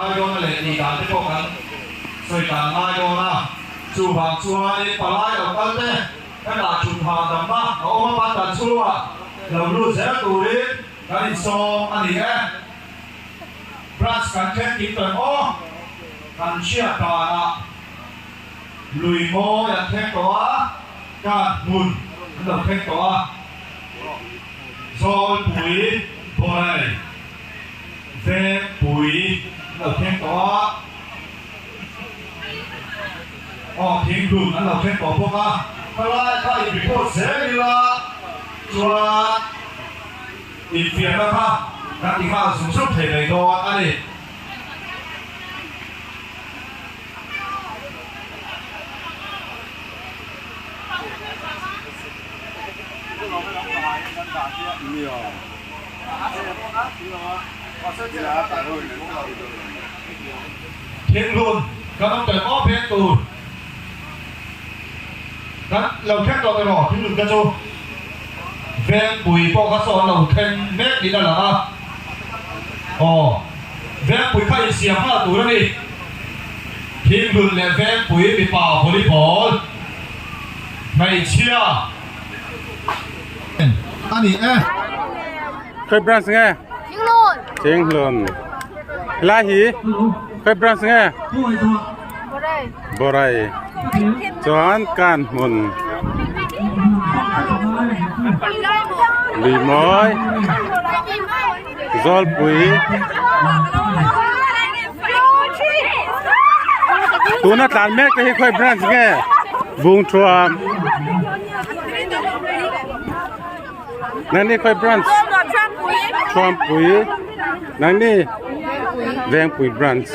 Ngai dawn a leh tih dan te pawh kan sawi dan ngai dawn a, chuvang chuanin palai lo kal te ka dah thut hahdamna a awm a pan dan chhungah lo lut zel turin kan insawm a ni e. Branch kan then kim tawh em aw? Kan hriat danah lui mawi an thleng tawh a, kan hmun an lo thleng tawh a, Zawlpui Borai. Vengpui an lo thleng tawh a, aw thinghlun an lo thleng tawh bawk a, khalai kha in report zel ila chuan infiamna kha kan ti nghal zung zung thei mai dawn a ni. Thinglun kan awm tawh maw peng tur kan lo thleng tawh emaw thinglun te chu Vengpui pawh kha saw an lo thleng mek niin a lang a, aw Vengpui kha insiam nghal tur a ni. Thinglun leh Vengpui mipa volleyball hmeichhia. A ni e. Khoi branch nge? Thinglun. Thinglun. Lai hi khoi branch nge? Borai. Borai. Chuan kan hmun. Lui mawi. Zawlpui. Tuna tlan mek te hi khoi branch nge? Bungthuam. Nangni khoi branch? Thuampui. Nangni? Vengpui branch.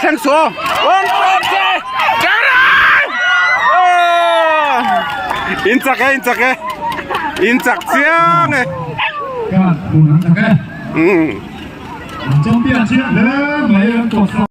thleng suh aw. In chak e, in chak e. In chak chiang e. Champion chiang hle mai an tawh sa.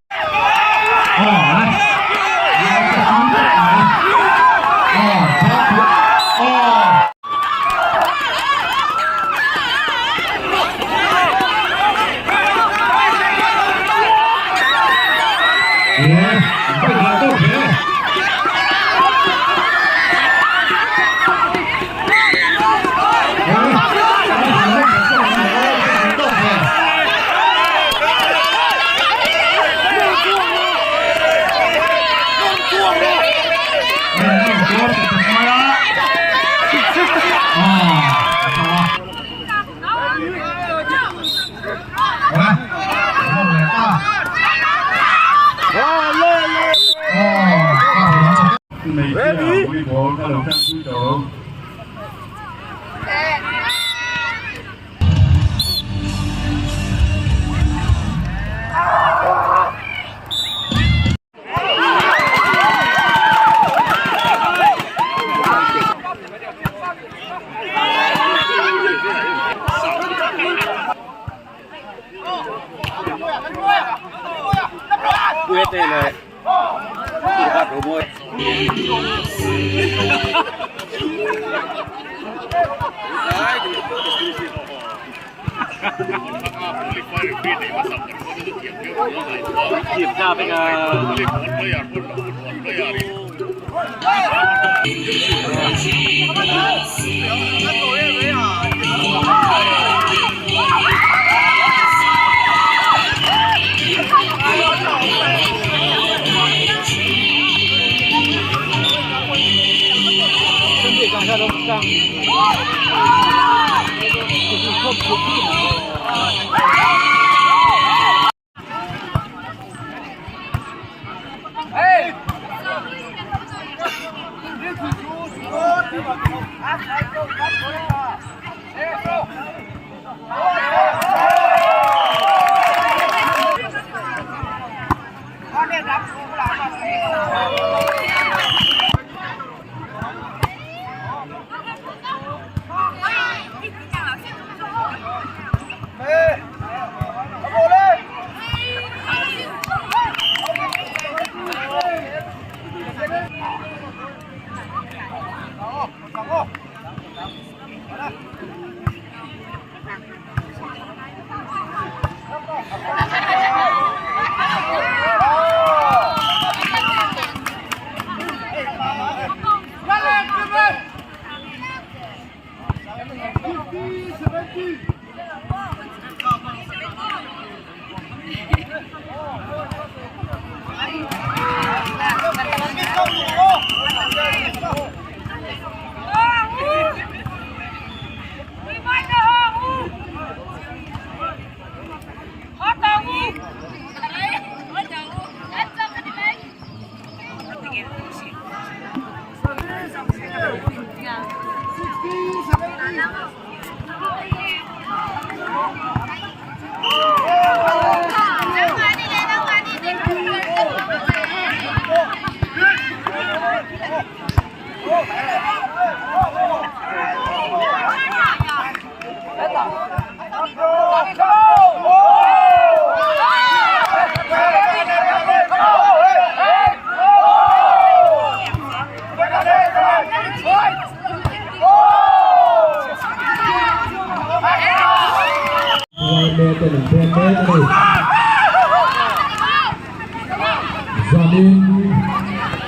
Zanin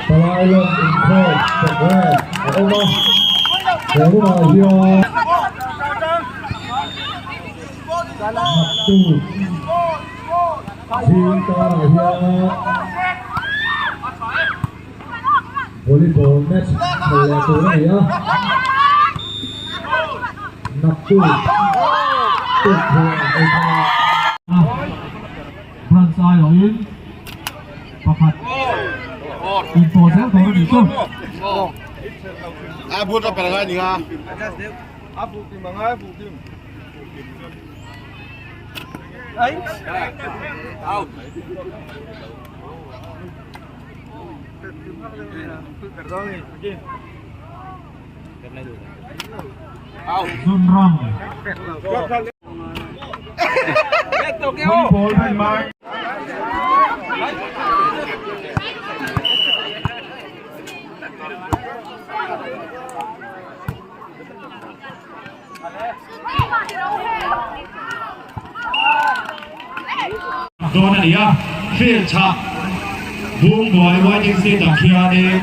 palai lam inkhawm programme a awm a, he hunah hian naktuk zing karah hian volleyball match khelh leh tur a ni a, naktuk tukverh ei thar a. Branch aiawhin pakhat inpawh zel tur a nih chu. Zunram Volleyball mai. Dawn a ni a, field chhak Bungbuai waiting seat ah khianin.